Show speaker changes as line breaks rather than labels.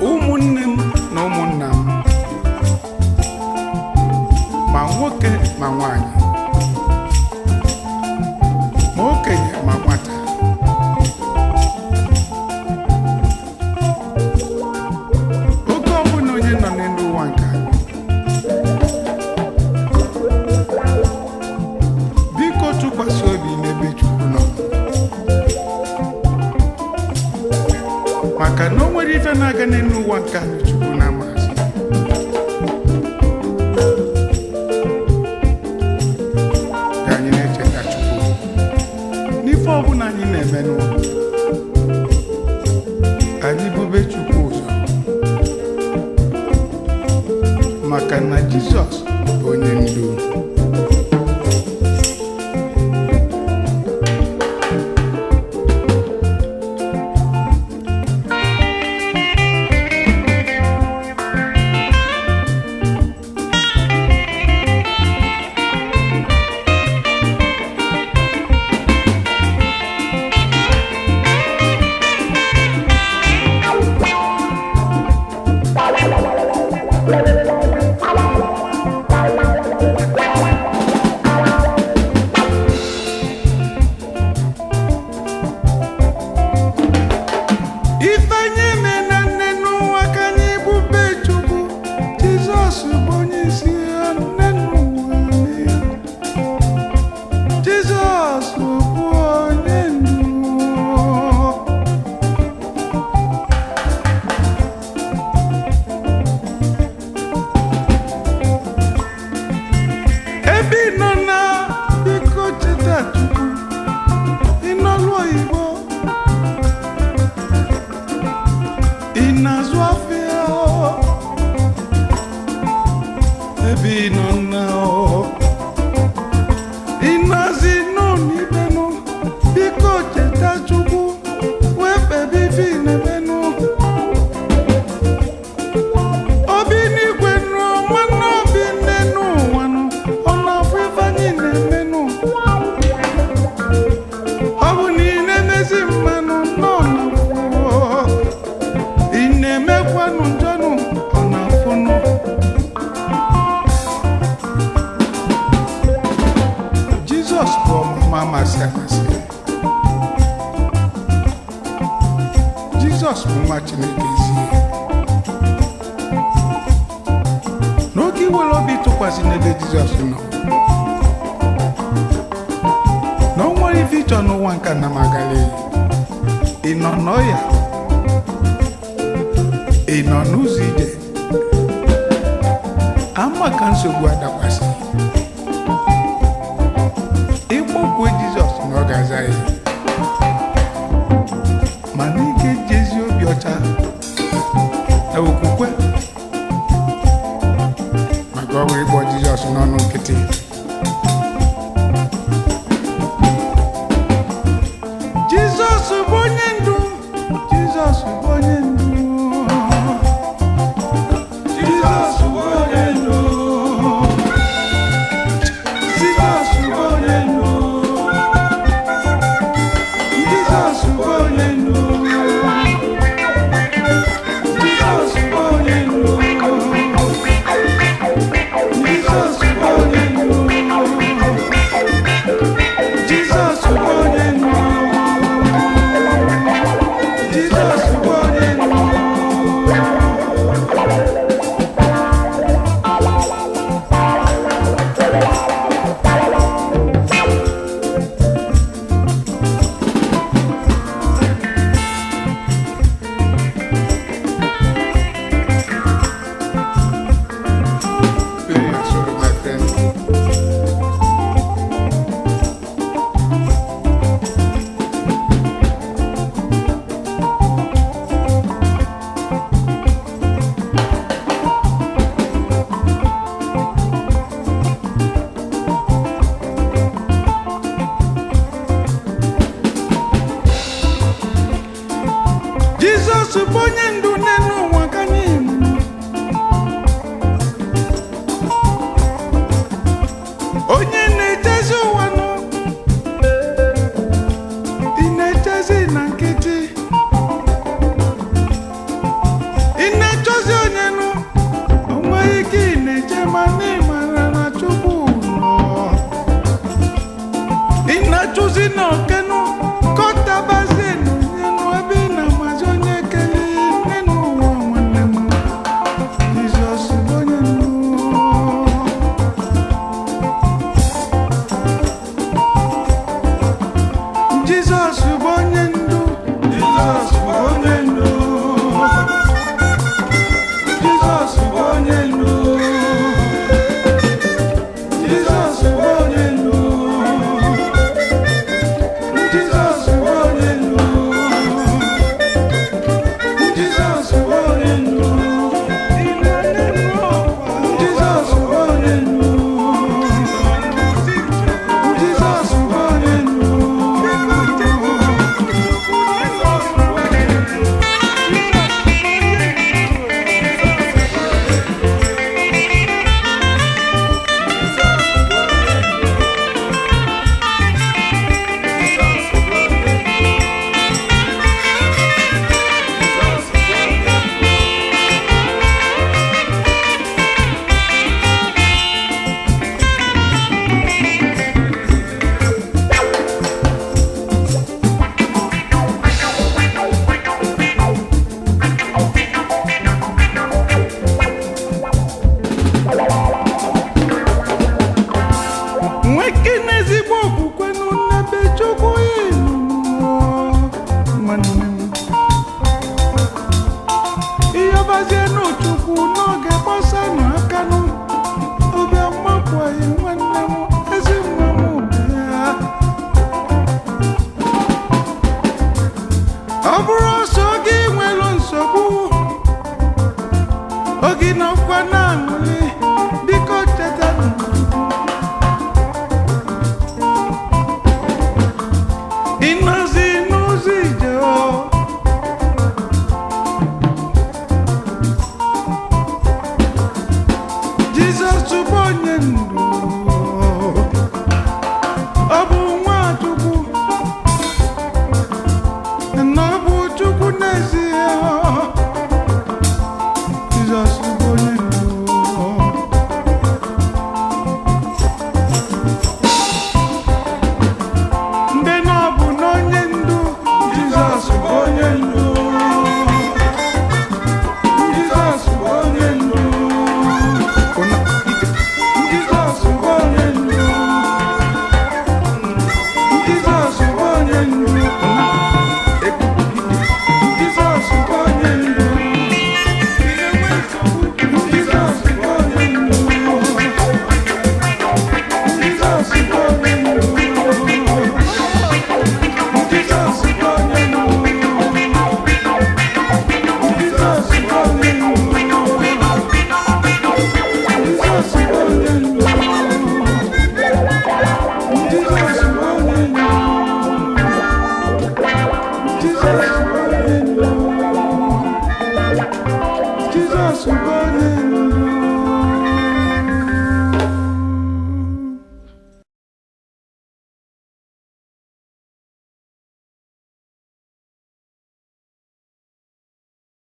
Ụmụnne m na ụmụnna m, ma nwoke ma nwanyị, ma okenye ma nwata, oge ọbụla onye nọ n'elu ụwa nke a, biko tụkwasị obi n'ebe Chukwu nọ, maka na o nwere ife na-aga n'elu ụwa nke a na Chukwu na-amazi. Ka anyị na-echeta Chukwu n'ife ọbụla anyị na-eme n'ụwa, anyị bube Chukwu ụzọ, maka na Jizọs bụ onye ndu. Ife anyị eme na nne n'ụwa, ka anyị bube Chukwu. Jizọs bụ onye isi ya nne n'ụwa niile. Jizọs bụ onye ndu. Ebe ị nọ na, biko cheta Chukwu. Ị nọlụ oyibo, ị na-azụ afịa, ebe ị nọ na, ị na-azị n'ụlọ ibenụ, biko cheta Chukwu wee kpebe ife ị na-emenụ. Obi n'igwe nụ, nwanne obi nne n'ụwa nụ, ọ na-afụ ife anyị na-emenụ. Ọ bụ na ị na-emezi mmanụ nọ na, ị na-emekwanụ njọnụ, ọ na-afụnụ. Jizọs bụ ọmụma amasị amasị. Jizọs bụ nwa Chineke ezi. N'oge iwere obi tụkwasị n'ebe Jizọs nọ, na o nwere ife ịchọ n'ụwa nke na magali. Ị nọ n'ọya, ị nọ n'ụzọ ije, ama ka nsogbu adakwasị, ịkpọkwue Jizọs na ọ ga-aza ya. Mana ị ga-eji ezi obi ọcha na okwukwe, maka ọ bụ ịkpọ Jizọs n'ọnụ nkịtị. Jizọs bụ onye ndu. Jizọs bụ onye ndu. Jizọs bụ onye ndu. Jizọs bụ onye ndu. Jizọs bụ onye ndu. Jizọs bụ onye ndu. Jizọs bụ onye ndu. ije ma na ịmara na Chukwu nọ. Ị na-achụzi na okenu kọtabazie n'onyenu ebe ị na-amazi onye kele nne n'ụwa nwanne m. Jizọs bụ onye ndu. Jizọs bụ onye ndu. Jizọs bụ onye ndu. Jizọs bụ onye ndu. Jizọs bụ onye ndu. Jizọs bụ onye ndu. Jizọs bụ onye ndu. Jizọs bụ onye ndu. Jizọs bụ onye ndu. Nweke n'ezigbo okwukwe nụ n'ebe Chukwu ịnụ nwanne m. Ịyọbazie n'Chukwu n'oge gbasanụ akanụ obi amakwaghị nwanne m ezi nwa m bịa. Ọ bụrụ ọsọ gị nwere nsogbu oge nọkwa na-aṅụrị biko cheta Chukwu. Ịnọzi n'ụzọ ije o. Jizọs bụ onye ndu. Ọ bụ nwa Chukwu na ọ bụ Chukwu n'ezie. Jizọs bụ onye ndu. Ndị na-abụ n'onye ndu. Jizọs bụ onye ndu. Jizọs bụ onye ndu. Jizọs bụ onye ndu. Jizọs bụ onye ndu. Jizọs bụ onye ndu. Jizọs bụ onye ndu. Jizọs bụ onye ndu. Jizọs bụ onye ndu. Jizọs bụ onye ndu. Jizọs bụ onye ndu. Jizọs bụ onye ndu. Jizọs bụ onye ndu. Jizọs bụ onye ndu.